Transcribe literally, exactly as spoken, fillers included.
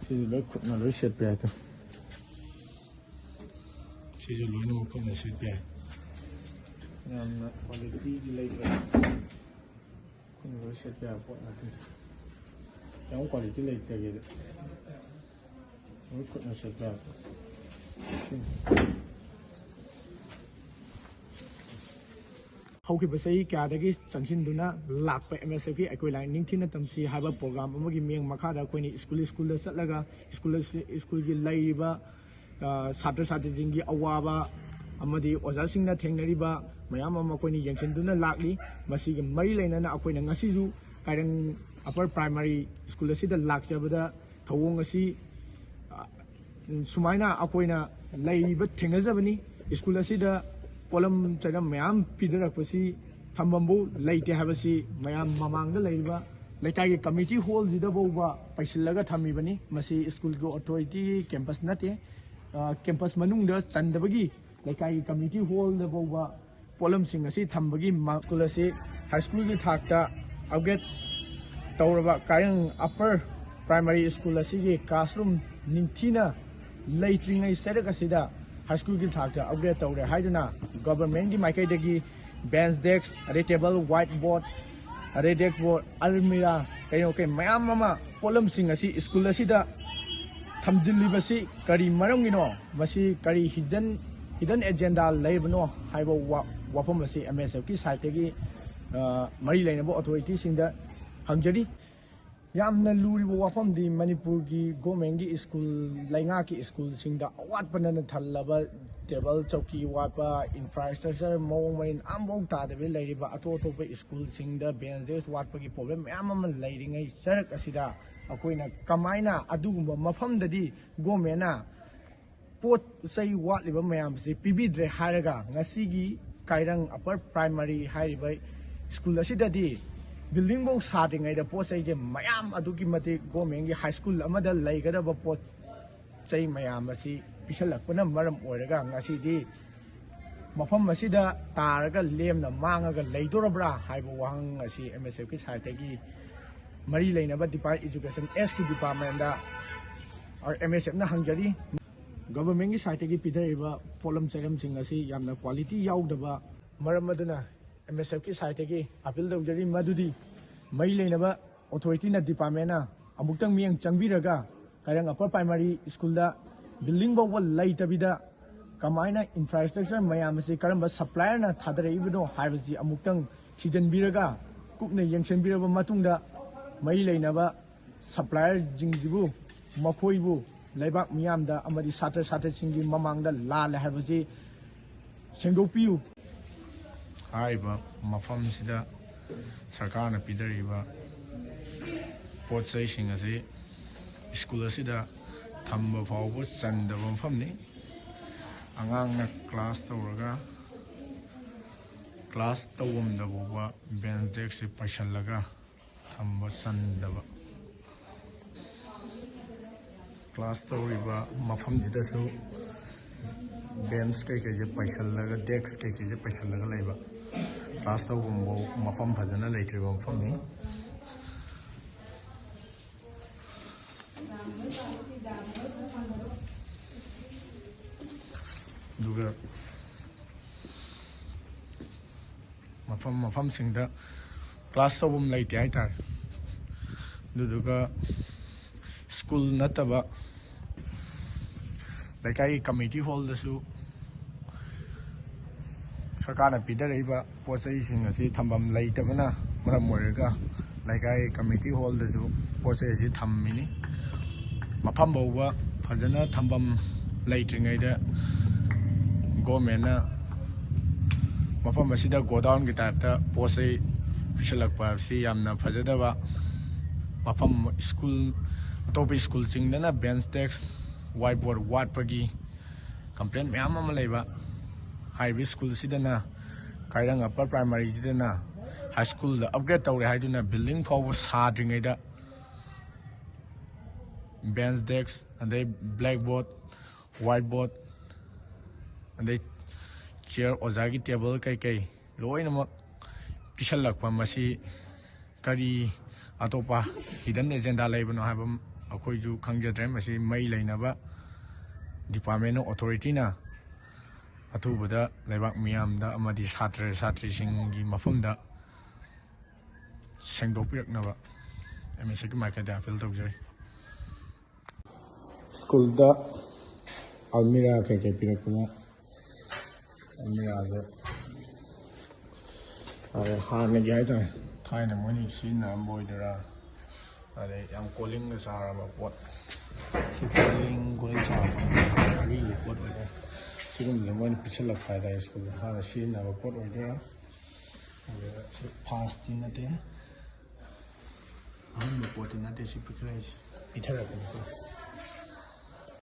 ꯁꯤꯁꯨ ꯂꯣꯏ ꯈꯨꯠꯅ ꯂꯣꯏ ꯁꯦꯠꯄ ꯌꯥꯏ꯫ ꯁꯤꯁꯨ ꯂꯣꯏꯅꯃꯛ ꯈꯨꯠꯅ ꯁꯦꯠꯄ ꯌꯥꯏ꯫ ꯌꯥꯝꯅ ꯀ꯭ꯋꯥꯂꯤꯇꯤꯗꯤ ꯂꯩꯇ꯭ꯔꯦ꯫ ꯈꯨꯠꯅ ꯂꯣꯏ ꯁꯦꯠꯄ ꯌꯥꯕ ꯄꯣꯠ ꯉꯥꯛꯇꯅꯤ꯫ ꯌꯥꯝ ꯀ꯭ꯋꯥꯂꯤꯇꯤ ꯂꯩꯇꯒꯦꯗ꯫ ꯂꯣꯏ ꯈꯨꯠꯅ ꯁꯦꯠꯄ ꯌꯥꯕ꯫ ꯁꯤꯅꯤ꯫ ꯍꯧꯈꯤꯕ ꯆꯍꯤ ꯀꯌꯥꯗꯒꯤ ꯆꯪꯁꯤꯟꯗꯨꯅ ꯂꯥꯛꯄ ꯑꯦꯝ ꯑꯦꯁ ꯑꯦꯐꯀꯤ ꯑꯩꯈꯣꯏ ꯂꯥꯏꯔꯤꯛ ꯅꯤꯡꯊꯤꯅ ꯇꯝꯁꯤ ꯍꯥꯏꯕ ꯄ꯭ꯔꯣꯒ꯭ꯔꯥꯝ ꯑꯃꯒꯤ ꯃꯤꯠꯌꯦꯡ ꯃꯈꯥꯗ ꯑꯩꯈꯣꯏꯅ ꯁ꯭ꯀꯨꯜ ꯁ꯭ꯀꯨꯜꯗ ꯆꯠꯂꯒ ꯁ꯭ꯀꯨꯜ ꯁ꯭ꯀꯨꯜꯒꯤ ꯂꯩꯔꯤꯕ, ꯑ, ꯁꯥꯇ꯭ꯔ ꯁꯥꯇ꯭ꯔꯤꯁꯤꯡꯒꯤ ꯑꯋꯥꯕ ꯑꯃꯗꯤ ꯑꯣꯖꯥꯁꯤꯡꯅ ꯊꯦꯡꯅꯔꯤꯕ ꯃꯌꯥꯝ ꯑꯃ ꯑꯩꯈꯣꯏꯅ ꯌꯦꯡꯁꯤꯟꯗꯨꯅ ꯂꯥꯛꯂꯤ꯫ ꯃꯁꯤꯒꯤ ꯃꯔꯤ ꯂꯩꯅꯅ ꯑꯩꯈꯣꯏꯅ ꯉꯁꯤꯁꯨ ꯀꯥꯏꯔꯪ ꯑꯄꯔ ꯄ꯭ꯔꯥꯏꯃꯥꯔꯤ ꯁ꯭ꯀꯨꯜ ꯑꯁꯤꯗ ꯂꯥꯛꯆꯕꯗ ꯊꯧꯑꯣꯡ ꯑꯁꯤ, ꯑ, ꯁꯨꯃꯥꯏꯅ ꯑꯩꯈꯣꯏꯅ ꯂꯩꯔꯤꯕ ꯊꯦꯡꯅꯖꯕꯅꯤ꯫ ꯁ꯭ꯀꯨꯜ ꯑꯁꯤꯗ ꯄꯣꯠꯂꯝ ꯆꯩꯔꯝ ꯃꯌꯥꯝ ꯄꯤꯊꯔꯛꯄꯁꯤ ꯊꯝꯐꯝꯕꯨ ꯂꯩꯇꯦ ꯍꯥꯏꯕꯁꯤ ꯃꯌꯥꯝ ꯃꯃꯥꯡꯗ ꯂꯩꯔꯤꯕ ꯂꯩꯀꯥꯏꯒꯤ ꯀꯝꯃ꯭ꯌꯨꯅꯤꯇꯤ ꯍꯣꯜꯁꯤꯗ ꯐꯥꯎꯕ ꯄꯩꯁꯤꯜꯂꯒ ꯊꯝꯃꯤꯕꯅꯤ꯫ ꯃꯁꯤ ꯁ꯭ꯀꯨꯜꯒꯤ ꯑꯣꯊꯣꯔꯤꯇꯤꯒꯤ ꯀꯦꯝꯄꯁ ꯅꯠꯇꯦ꯫ ꯑ, ꯀꯦꯝꯄꯁ ꯃꯅꯨꯡꯗ ꯆꯟꯗꯕꯒꯤ ꯂꯩꯀꯥꯏꯒꯤ ꯀꯝꯃ꯭ꯌꯨꯅꯤꯇꯤ ꯍꯣꯜꯗ ꯐꯥꯎꯕ ꯄꯣꯠꯂꯝꯁꯤꯡ ꯑꯁꯤ ꯊꯝꯕꯒꯤ ꯃ-, ꯁ꯭ꯀꯨꯜ ꯑꯁꯤ ꯍꯥꯏ ꯁ꯭ꯀꯨꯜꯒꯤ ꯊꯥꯛꯇ ꯑꯞꯒ꯭ꯔꯦꯗ ꯇꯧꯔꯕ ꯀꯥꯏꯔꯪ ꯑꯄꯔ ꯄ꯭ꯔꯥꯏꯃꯥꯔꯤ ꯁ꯭ꯀꯨꯜ ꯑꯁꯤꯒꯤ ꯀ꯭ꯂꯥꯁꯔꯨꯝ ꯅꯤꯡꯊꯤꯅ ꯂꯩꯇ꯭ꯔꯤꯉꯩ ꯆꯩꯔꯛ ꯑꯁꯤꯗ ꯍꯥꯏ ꯁ꯭ꯀꯨꯜꯒꯤ ꯊꯥꯛꯇ ꯑꯞꯒ꯭ꯔꯦꯗ ꯇꯧꯔꯦ ꯍꯥꯏꯗꯨꯅ ꯒꯣꯚꯔꯟꯃꯦꯟꯠꯀꯤ ꯃꯥꯏꯀꯩꯗꯒꯤ ꯕꯦꯟꯆ ꯗꯦꯁ꯭ꯛ, ꯑꯗꯩ ꯇꯦꯕꯜ, ꯋꯥꯏꯠ ꯕꯣꯔꯗ, ꯑꯗꯩ ꯗꯦꯁ꯭ꯛ ꯕꯣꯔꯗ, ꯑꯜꯃꯤꯔꯥ, ꯀꯩꯅꯣ ꯀꯩ ꯃꯌꯥꯝ ꯑꯃ ꯄꯣꯠꯂꯝꯁꯤꯡ ꯑꯁꯤ ꯁ꯭ꯀꯨꯜ ꯑꯁꯤꯗ ꯊꯝꯖꯤꯜꯂꯤꯕꯁꯤ ꯀꯔꯤ ꯃꯔꯝꯒꯤꯅꯣ? ꯃꯁꯤ ꯀꯔꯤ ꯍꯤꯗꯟ, ꯍꯤꯗꯟ ꯑꯦꯖꯦꯟꯗꯥ ꯂꯩꯕꯅꯣ ꯍꯥꯏꯕ ꯋꯥ-, ꯋꯥꯐꯝ ꯑꯁꯤ ꯑꯦꯝ ꯑꯦꯁ ꯑꯦꯐꯀꯤ ꯁꯥꯏꯠꯇꯒꯤ, ꯑ, ꯃꯔꯤ ꯂꯩꯅꯕ ꯑꯣꯊꯣꯔꯤꯇꯤꯁꯤꯡꯗ ꯍꯪꯖꯔꯤ꯫ ꯌꯥꯝꯅ ꯂꯨꯔꯤꯕ ꯋꯥꯐꯝꯗꯤ ꯃꯅꯤꯄꯨꯔꯒꯤ ꯒꯣꯔꯃꯦꯟꯒꯤ ꯁ꯭ꯀꯨꯜ, ꯂꯩꯉꯥꯛꯀꯤ ꯁ꯭ꯀꯨꯜꯁꯤꯡꯗ ꯑꯋꯥꯠꯄꯅ ꯊꯜꯂꯕ, ꯇꯦꯕꯜ ꯆꯧꯀꯤ ꯋꯥꯠꯄ, ꯏꯟꯐ꯭ꯔꯥꯁ꯭ꯇ꯭ꯔꯛꯆꯔ ꯃꯑꯣꯡ ꯃꯔꯤꯟ ꯑꯝꯐꯥꯎ ꯇꯥꯗꯕꯤ ꯂꯩꯔꯤꯕ, ꯑꯇꯣꯞ ꯑꯇꯣꯞꯄ ꯁ꯭ꯀꯨꯜꯁꯤꯡꯗ ꯕꯦꯟꯆ ꯗꯦꯁ꯭ꯛ ꯋꯥꯠꯄꯒꯤ ꯄ꯭ꯔꯣꯕ꯭ꯂꯦꯝ ꯃꯌꯥꯝ ꯑꯃ ꯂꯩꯔꯤꯉꯩ ꯆꯔꯛ ꯑꯁꯤꯗ ꯑꯩꯈꯣꯏꯅ ꯀꯃꯥꯏꯅ ꯑꯗꯨꯒꯨꯝꯕ ꯃꯐꯝꯗꯗꯤ ꯒꯣꯔꯃꯦꯟꯅ ꯄꯣꯠ ꯆꯩ ꯋꯥꯠꯂꯤꯕ ꯃꯌꯥꯝꯁꯤ ꯄꯤꯕꯤꯗ꯭ꯔꯦ ꯍꯥꯏꯔꯒ ꯉꯁꯤꯒꯤ ꯀꯥꯏꯔꯪ ꯑꯄꯔ ꯄ꯭ꯔꯥꯏꯃꯥꯔꯤ ꯍꯥꯏꯔꯤꯕ ꯁ꯭ꯀꯨꯜ ꯑꯁꯤꯗꯗꯤ ꯕꯤꯜꯗꯤꯡꯐꯧ ꯁꯥꯗ꯭ꯔꯤꯉꯩꯗ ꯄꯣꯠ ꯆꯩꯁꯦ ꯃꯌꯥꯝ ꯑꯗꯨꯛꯀꯤ ꯃꯇꯤꯛ ꯒꯣꯔꯃꯦꯟꯒꯤ ꯍꯥꯏ ꯁ꯭ꯀꯨꯜ ꯑꯃꯗ ꯂꯩꯒꯗꯕ ꯄꯣꯠ ꯆꯩ ꯃꯌꯥꯝ ꯑꯁꯤ ꯄꯤꯁꯜꯂꯛꯄꯅ ꯃꯔꯝ ꯑꯣꯏꯔꯒ ꯉꯁꯤꯗꯤ ꯃꯐꯝ ꯑꯁꯤꯗ ꯇꯥꯔꯒ ꯂꯦꯝꯅ ꯃꯥꯡꯉꯒ ꯂꯩꯗꯣꯔꯕ꯭ꯔꯥ ꯍꯥꯏꯕ ꯋꯥꯍꯪ ꯑꯁꯤ ꯑꯦꯝ ꯑꯦꯁ ꯑꯦꯐꯀꯤ ꯁꯥꯏꯠꯇꯒꯤ ꯃꯔꯤ ꯂꯩꯅꯕ ꯗꯤꯄꯥꯔꯠ ꯏꯖꯨꯀꯦꯁꯟ ꯑꯦꯁꯀꯤ ꯗꯤꯄꯥꯔꯠꯃꯦꯟꯗ ꯑꯦꯝ ꯑꯦꯁ ꯑꯦꯐꯅ ꯍꯪꯖꯔꯤ꯫ ꯒꯚꯔꯟꯃꯦꯟꯒꯤ ꯁꯥꯏꯠꯇꯒꯤ ꯄꯤꯊꯔꯛꯏꯕ ꯄꯣꯠꯂꯝ ꯆꯩꯔꯝꯁꯤꯡ ꯑꯁꯤ ꯌꯥꯝꯅ ꯀ꯭ꯋꯥꯂꯤꯇꯤ ꯌꯥꯎꯗꯕ ꯃꯔꯝ ꯑꯗꯨꯅ ꯑꯦꯝ ꯑꯦꯁ ꯑꯦꯐꯀꯤ ꯁꯥꯏꯠꯇꯒꯤ ꯑꯄꯤꯜ ꯇꯧꯖꯔꯤ, ꯃꯗꯨꯗꯤ ꯃꯔꯤ ꯂꯩꯅꯕ ꯑꯣꯊꯣꯔꯤꯇꯤꯅ, ꯗꯤꯄꯥꯔꯠꯃꯦꯟꯅ ꯑꯃꯨꯛꯇꯪ ꯃꯤꯠꯌꯦꯡ ꯆꯪꯕꯤꯔꯒ ꯀꯥꯏꯔꯪ ꯑꯄꯔ ꯄ꯭ꯔꯥꯏꯃꯥꯔꯤ ꯁ꯭ꯀꯨꯜꯗ ꯕꯤꯜꯗꯤꯡ ꯐꯥꯎꯕ ꯂꯩꯇꯕꯤꯗ ꯀꯃꯥꯏꯅ ꯏꯟꯐ꯭ꯔꯥꯁ꯭ꯇ꯭ꯔꯛꯆꯔ ꯃꯌꯥꯝ ꯑꯁꯤ ꯀꯔꯝꯕ ꯁꯄ꯭ꯂꯥꯏꯌꯔꯅ ꯊꯥꯗꯔꯛꯏꯕꯅꯣ ꯍꯥꯏꯕꯁꯤ ꯑꯃꯨꯛꯇꯪ ꯊꯤꯖꯤꯟꯕꯤꯔꯒ, ꯀꯨꯞꯅ ꯌꯦꯡꯁꯤꯟꯕꯤꯔꯕ ꯃꯇꯨꯡꯗ ꯃꯔꯤ ꯂꯩꯅꯕ ꯁꯄ꯭ꯂꯥꯏꯌꯔꯁꯤꯡꯁꯤꯕꯨ, ꯃꯈꯣꯏꯕꯨ ꯂꯩꯕꯥꯛ ꯃꯤꯌꯥꯝꯗ ꯑꯃꯗꯤ ꯁꯥꯇ꯭ꯔ ꯁꯥꯇ꯭ꯔꯤꯁꯤꯡꯒꯤ ꯃꯃꯥꯡꯗ ꯂꯥꯜꯂꯦ ꯍꯥꯏꯕꯁꯤ ꯁꯦꯡꯗꯣꯛꯄꯤꯌꯨ꯫ ꯍꯥꯏꯔꯤꯕ ꯃꯐꯝꯁꯤꯗ ꯁꯔꯀꯥꯔꯅ ꯄꯤꯗꯔꯤꯕ ꯄꯣꯠ ꯆꯩꯁꯤꯡ ꯑꯁꯤ ꯁ꯭ꯀꯨꯜ ꯑꯁꯤꯗ ꯊꯝꯕ ꯐꯥꯎꯕ ꯆꯟꯗꯕ ꯃꯐꯝꯅꯤ꯫ ꯑꯉꯥꯡꯅ ꯀ꯭ꯂꯥꯁ ꯇꯧꯔꯒ, ꯀ꯭ꯂꯥꯁ ꯇꯧꯐꯝꯗ ꯐꯥꯎꯕ ꯕꯦꯟꯁ ꯗꯦꯛꯁꯁꯦ ꯄꯩꯁꯜꯂꯒ ꯊꯝꯕ ꯆꯟꯗꯕ꯫ ꯀ꯭ꯂꯥꯁ ꯇꯧꯔꯤꯕ ꯃꯐꯝꯁꯤꯗꯁꯨ ꯕꯦꯟꯁ ꯀꯩꯀꯩꯁꯦ ꯄꯩꯁꯜꯂꯒ, ꯗꯦꯛꯁ ꯀꯩꯀꯩꯁꯦ ꯄꯩꯁꯜꯂꯒ ꯂꯩꯕ꯫ ꯀ꯭ꯂꯥꯁ ꯇꯧꯐꯝꯐꯥꯎ ꯃꯐꯝ ꯐꯖꯅ ꯂꯩꯇ꯭ꯔꯤꯕ ꯃꯐꯝꯅꯤ꯫ ꯑꯗꯨꯒ ꯃꯐꯝ ꯃꯐꯝꯁꯤꯡꯗ ꯀ꯭ꯂꯥꯁ ꯇꯧꯐꯝ ꯂꯩꯇꯦ ꯍꯥꯏꯇꯥꯔꯦ꯫ ꯑꯗꯨꯗꯨꯒ ꯁ꯭ꯀꯨꯜ ꯅꯠꯇꯕ ꯂꯩꯀꯥꯏꯒꯤ ꯀꯝꯃ꯭ꯌꯨꯅꯤꯇꯤ ꯍꯣꯜꯗꯁꯨ ꯁꯔꯀꯥꯔꯅ ꯄꯤꯊꯔꯛꯏꯕ ꯄꯣꯠ ꯆꯩꯁꯤꯡ ꯑꯁꯤ ꯊꯝꯐꯝ ꯂꯩꯇꯕꯅ ꯃꯔꯝ ꯑꯣꯏꯔꯒ ꯂꯩꯀꯥꯏ ꯀꯝꯃ꯭ꯌꯨꯅꯤꯇꯤ ꯍꯣꯜꯗꯁꯨ ꯄꯣꯠ ꯆꯩ ꯑꯁꯤ ꯊꯝꯃꯤꯅꯤ꯫ ꯃꯐꯝ ꯐꯥꯎꯕ ꯐꯖꯅ ꯊꯝꯐꯝ ꯂꯩꯇ꯭ꯔꯤꯉꯩꯗ ꯒꯣꯔꯃꯦꯟꯅ ꯃꯐꯝ ꯑꯁꯤꯗ ꯒꯣꯗꯥꯎꯟꯒꯤ ꯇꯥꯏꯞꯇ ꯄꯣꯠ ꯆꯩ ꯄꯤꯁꯜꯂꯛꯄ ꯍꯥꯏꯕꯁꯤ ꯌꯥꯝꯅ ꯐꯖꯗꯕ꯫ ꯃꯐꯝ ꯁ꯭ꯀꯨꯜ, ꯑꯇꯣꯞꯄ ꯁ꯭ꯀꯨꯜꯁꯤꯡꯗꯅ ꯕꯦꯟꯁ ꯗꯦꯛꯁ, ꯋꯥꯏꯠ ꯕꯣꯔꯗ ꯋꯥꯠꯄꯒꯤ ꯀꯝꯄ꯭ꯂꯦꯟ ꯃꯌꯥꯝ ꯑꯃ ꯂꯩꯕ꯫ ꯍꯥꯏꯔꯤꯕ ꯁ꯭ꯀꯨꯜꯁꯤꯗꯅ ꯀꯥꯏꯔꯪ ꯑꯄꯔ ꯄ꯭ꯔꯥꯏꯃꯥꯔꯤꯁꯤꯗꯅ ꯍꯥꯏ ꯁ꯭ꯀꯨꯜꯗ ꯑꯞꯒ꯭ꯔꯦꯗ ꯇꯧꯔꯦ ꯍꯥꯏꯗꯨꯅ ꯕꯤꯜꯗꯤꯡ ꯐꯥꯎꯕ ꯁꯥꯗ꯭ꯔꯤꯉꯩꯗ ꯕꯦꯟꯁ ꯗꯦꯛꯁ, ꯑꯗꯩ ꯕ꯭ꯂꯦꯛ ꯕꯣꯔꯗ, ꯋꯥꯏꯠ ꯕꯣꯔꯗ, ꯑꯗꯩ ꯆꯤꯌꯔ, ꯑꯣꯖꯥꯒꯤ ꯇꯦꯕꯜ ꯀꯩꯀꯩ ꯂꯣꯏꯅꯃꯛ ꯄꯤꯁꯜꯂꯛꯄ, ꯃꯁꯤ ꯀꯔꯤ ꯑꯇꯣꯞꯄ hidden agenda ꯂꯩꯕꯅꯣ ꯍꯥꯏꯕ ꯑꯩꯈꯣꯏꯁꯨ ꯈꯪꯖꯗ꯭ꯔꯦ꯫ ꯃꯁꯤ ꯃꯩ ꯂꯩꯅꯕ department of authority ꯅ ꯑꯊꯨꯕꯗ ꯂꯩꯕꯥꯛ ꯃꯤꯌꯥꯝꯗ ꯑꯃꯗꯤ ꯁꯥꯇ꯭ꯔ ꯁꯥꯇ꯭ꯔꯤꯁꯤꯡꯒꯤ ꯃꯐꯝꯗ ꯁꯦꯡꯗꯣꯛꯄꯤꯔꯛꯅꯕ ꯑꯦꯝ ꯑꯦꯁ ꯑꯦꯐꯀꯤ ꯃꯥꯏꯀꯩꯗ ꯑꯥꯄꯤꯜ ꯇꯧꯖꯔꯤ꯫ ꯁ꯭ꯀꯨꯜꯗ ꯑꯜꯃꯤꯔꯥ ꯀꯩꯀꯩ ꯄꯤꯔꯛꯄꯅꯣ? ꯑꯜꯃꯤꯔꯥꯁꯦ, ꯑꯗ ꯍꯥꯟꯅꯒꯤ ꯍꯥꯏꯇꯥꯔꯦ, ꯊꯥꯏꯅ ꯃꯣꯏꯅ ꯁꯤꯖꯤꯟꯅꯔꯝꯕ ꯑꯣꯏꯗꯣꯏꯔꯥ? ꯑꯗꯩ ꯌꯥꯝ ꯀꯣꯂꯤꯡꯒ ꯆꯥꯔꯕ ꯄꯣꯠ, ꯁꯤ ꯀꯣꯂꯤꯡ ꯀꯣꯂꯤꯡ ꯆꯥꯔꯕ ꯑꯔꯤꯕ ꯄꯣꯠ ꯑꯣꯏꯔꯦ꯫ ꯁꯤꯒꯨꯝꯕꯁꯦ ꯃꯣꯏꯅ ꯄꯤꯁꯜꯂꯛꯄ ꯍꯥꯏꯇꯥꯔꯦ꯫ ꯁ꯭ꯀꯨꯜꯗ ꯍꯥꯟꯅ ꯁꯤꯖꯤꯟꯅꯕ ꯄꯣꯠ ꯑꯣꯏꯗꯣꯏꯔꯥ? ꯑꯗꯨꯒ ꯁꯤ ꯐꯥꯁꯇꯤ ꯅꯠꯇꯦ, ꯑꯍꯟꯕ ꯄꯣꯠꯇꯤ ꯅꯠꯇꯦ ꯁꯤ ꯄꯤꯈꯠꯂꯛꯏꯁꯦ, ꯄꯤꯊꯔꯛꯄꯅꯤꯀꯣ꯫